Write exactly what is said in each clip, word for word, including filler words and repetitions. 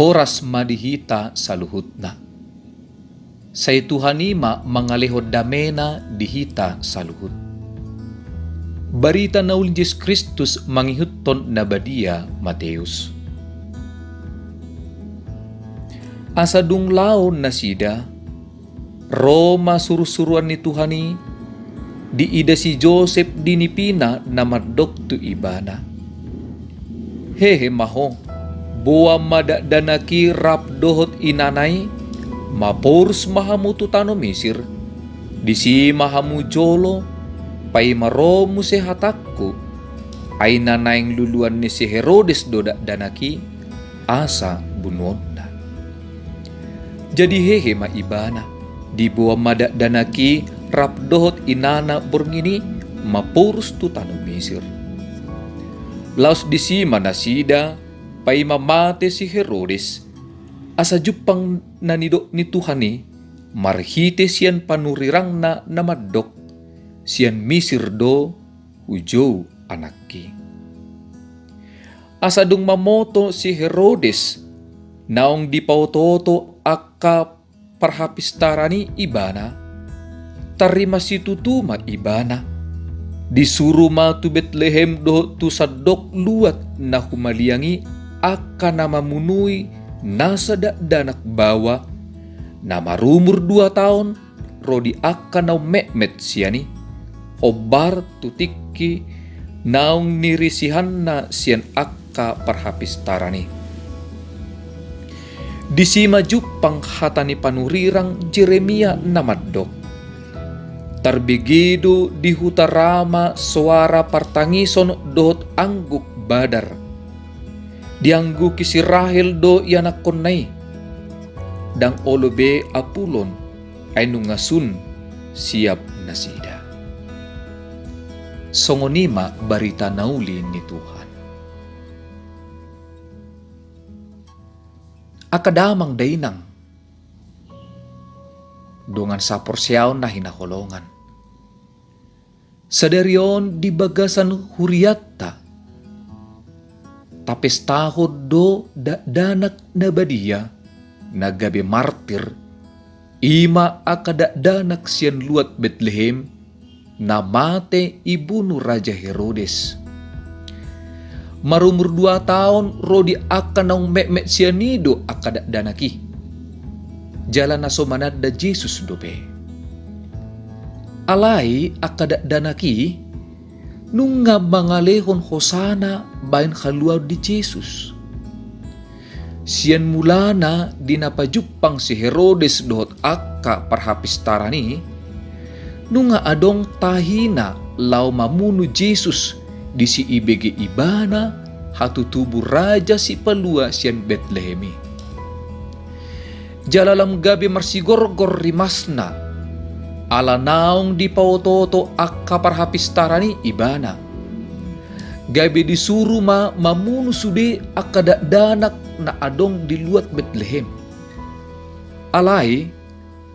Horas ma di hita saluhutna. Sai Tuhan i ma mangalehon damena di hita saluhut. Barita na uli ni Jesus Kristus mangihuthon na badia Mateus. Asa dung laho nasida, ro ma surusuruan ni Tuhan i, diida si Josep di nipina na mandok tu ibana: Hehe ma ho, boan ma dakdanak i rap dohot inana i, maporus ma hamu tu tano Misir, disi ma hamu jolo, paima ro muse hatangku, ai na naeng luluan ni si Herodes do dakdanak i, asa bunuonna. Jadi hehe ma ibana, diboan ma dakdanak i rap dohot inana borngin i maporus tu tano Misir. Laos disi ma nasida, paima mate si Herodes, asa jumpang na nidok ni Tuhan i, marhite sian panurirangna na mandok: Sian Misir do hujou anakki. Asa dung mamoto si Herodes naung dipaotooto angka parhapistaran i ibana, tarrimas situtu ma ibana. Disuru ma tu Betlehem dohot tu sandok luat na humaliang i angka na mamunui nasa dakdanak baoa, na marumur dua taon, ro di angka naung metmet sian i, hombar tu tingki naung nirisihanna sian angka parhapistaran i. Disi ma jumpang hata ni panurirang Jeremia na mandok: Tarbege do di huta Rama soara partangison dohot angguk badar. Diangguki si Rahel do ianakkonna i. Ndang olo be apulon, ai nunga sun siap nasida. Songon i ma barita na uli ni Tuhan. Angka damang dainang, dongan saporseaon na hinaholongan. Sadari on di bagasan hurianta, tapestahon do dakdanak na badia na gabe martir, i ma angka dakdanak sian luat Betlehem, na mate ibunu Raja Herodes. Marumur dua taon ro di angka naung metmet sian i do angka dakdanak i. Jala na so mananda Jesus dope. Alai angka dakdanak i nunga mangalehon hosana baen haluaon di Jesus. Sian mulana di na pajumpang si Herodes dohot angka parhapistaran i, nunga adong tahina laho mamunu Jesus, disi ibege ibana hatutubu Raja Sipalua sian Betlehem i. Jala lam gabe marsigorgor rimasna, ala naung dipaotooto angka parhapistaran i ibana. Gabe disuru ma mamunu sude angka dakdanak na adong di luat Betlehem. Alai,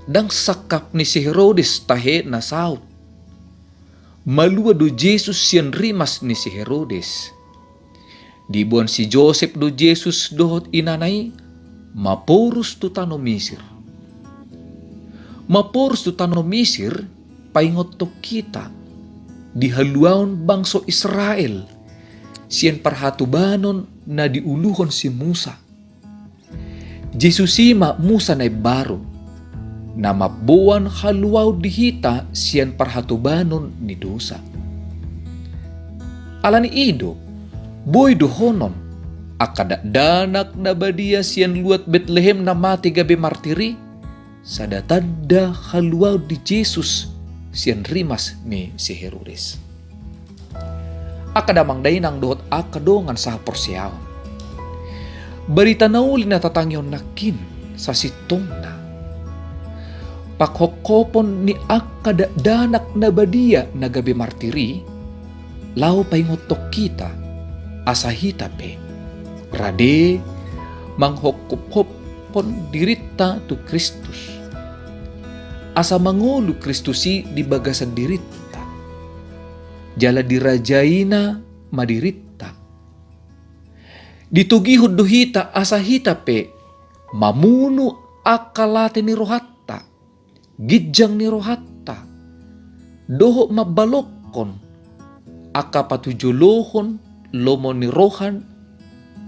ndang sangkap ni si Herodes tahe na saut. Malua do Jesus sian rimas ni si Herodes. Diboan si Josep do Jesus dohot inana i, maporus tu tano Misir. Maporus tu tano Misir, paingothon hita, di haluaon bangso Israel, sian parhatobanon na diuluhon si Musa. Jesus i ma Musa na imbaru, na mamboan haluaon di hita sian parhatobanon ni dosa. Alani i do, boi dohonon, angka dakdanak na badia sian luat Betlehem na mate gabe martir i, sada tanda haluaon di Jesus sian rimas ni si Herodes. Angka damang dainang dohot angka dongan sahaporseaon. Barita na uli na tatangihon nangkin sasintongna. Panghophopon ni angka dakdanak na badia na gabe martir i, laho paingothon hita, asa hita pe rade manghophophophon dirinta tu Kristus. Asa mangolu Kristus i di bagasan dirinta. Jala dirajaina ma dirinta. Ditogihon do hita asa hita pe Mamunu angka late ni rohanta, ginjang ni rohanta, dohot mambalongkon angka patujolohon lomo ni roha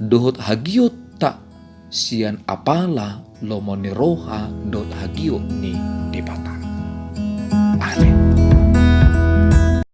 dohot hagionta sian apala lomo ni roha dohot hagiot ni Debata. Amen.